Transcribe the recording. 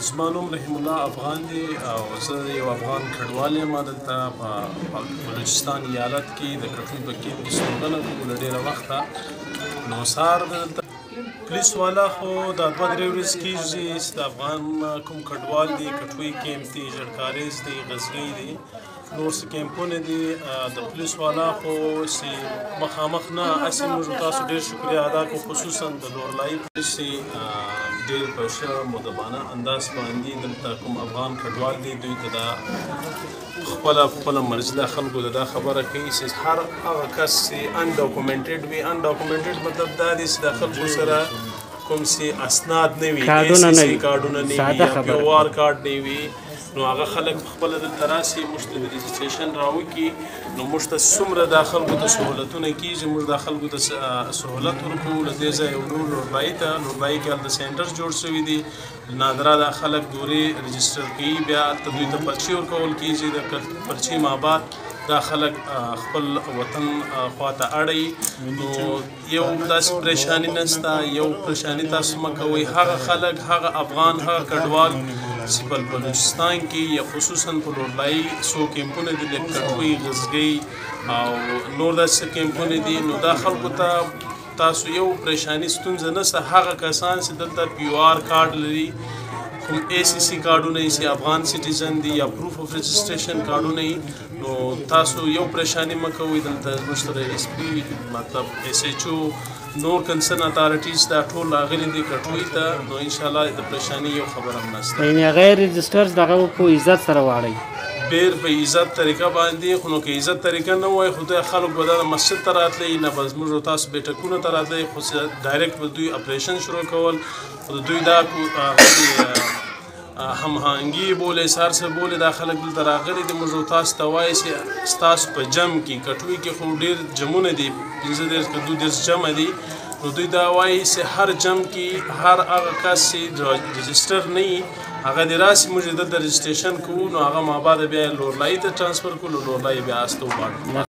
زما نوم رحیم الله افغان دی او زه یو افغان کډوال یم. دلته په بلوچستان ایالت کې د کټوۍ په کیمپ کې ستوګنه کوو له ډېره وخته. نو سهار دلته پولیس والا خو دا دوه درې ورځې کېږي چې د افغان کوم کډوال دي، کټوۍ کیمپ دی، ژړکاریز دی، غزګۍ دی، نور څه کیمپونه دي، د پولیس والا خو چې مخامخ نه هسې موږ تاسو ډېر شکریه ادا کوو، خصوصا د لورلایي پولیس چې ډېر په ښه مدبانه انداز باندې دلته کوم افغان کډوال دي دوی ته دا خپله خپله مرضي ده، خلکو ته دا خبره کوي چې هر هغه کس چې undocumented وي، undocumented مطلب دا دی چې د خلکو سره کوم چې اسناد نه وي، کارډونه نه وي، یا پیو آر کارډ نه وي، نو هغه خلک خپله دلته راسي موږ ته د registration راوکړي. نو موږ ته څومره دا خلکو ته سهولتونه کېږي، موږ دا خلکو ته سهولت ورکوو. له دې ځایه وړو لورلایي ته، لورلایي کې هلته center جوړ شوي دي، نادرا دا خلک دورې register کوي، بیا هلته دوی ته پرچې ورکول کېږي، د پرچې مابعد دا خلک خپل وطن خواته اړوي. نو یو داسې پریشاني نشته، یو پریشاني تاسو مه کوئ. هغه خلک، هغه افغان، هغه کډوال چې په بلوچستان کې یا خصوصا په لورلایي څو کیمپونه دي، لکه کټوۍ، غزګۍ او نور داسې کیمپونه دي، نو دا خلکو ته تاسو یو پریشاني ستونزه نشته. هغه کسان چې دلته پي او آر کارډ لري، کوم ای سي سي کارډونه یې چې افغان citizen دي یا proof of registration کارډونه یې، نو تاسو یو پریشاني مه کوئ. دلته زموږ سره اس پي مطلب اس ایچ او نور concerned authorities دا ټول راغلي دي کټوۍ ته، نو انشاءالله د پریشاني یو خبره هم نشته. یعنې غیر registered دغه په عزت سره واړئ، ډېر په عزت طریقه باندې. خو نو که عزت طریقه نه وای، خو دا خلک به دا مسجد ته راتلی نه، به زموږ تاسو بیټکونو ته راتلی، خو direct به دوی اپریشن شروع کول. خو د دوی دا هماهنګي بولې، سر څه بولې، دا خلک دلته راغلي دي. موږ تاسو ته وایي چې ستاسو په جم کې کټوۍ کې خو ډېر جمونه دي، 35 که 32 جمع دي، نو دوی دا وایي چې هر جم کې هر هغه کس چې register نه وي هغه دې راسي، موږ یې دلته registration کوو، نو هغه مابعد بیا لورلایي ته transfer کړو، لورلایي بیا استه وباړو.